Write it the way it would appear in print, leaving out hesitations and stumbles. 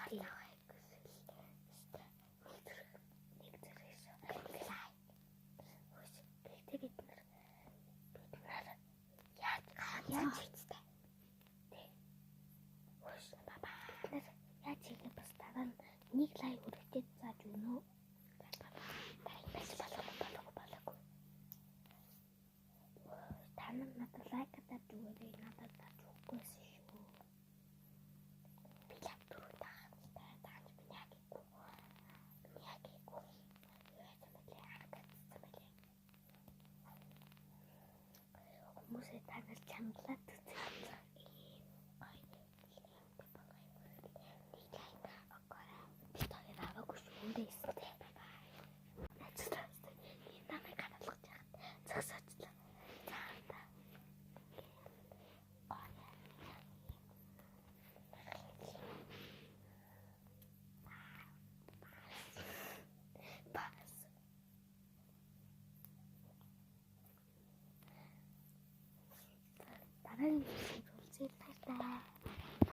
Нэг зэрэг шүү. Лайк. Гэхдээ бид нар яаж яаж хийцтэй. Тэ. Хөш баба. Бид нар яаж хийх бас дараа нь нэг лайк өргөдөө зааж өгнө үү? Дараагийн болоогүй болоогүй. Та нар надад лайк дарж өгөөрэй. Надад дарж өгөхгүйсэн шүү. Би лав дөрөв таахтай тааж би яг ихгүй. Би яг ихгүй. Юу яасан бэлээ? Харагдсан бэлээ. Хүмүүсээ та нар чангалаад үзсэн. Ийм гоё. Нэг лайк огоорой. Би хоёр аваагүй шүү. Өөрөө хийсэн те. Бай бай. Ажиллаа. Энэ намайг харуулж яхад зогсоочлаа. За та. Бас. Дараагийн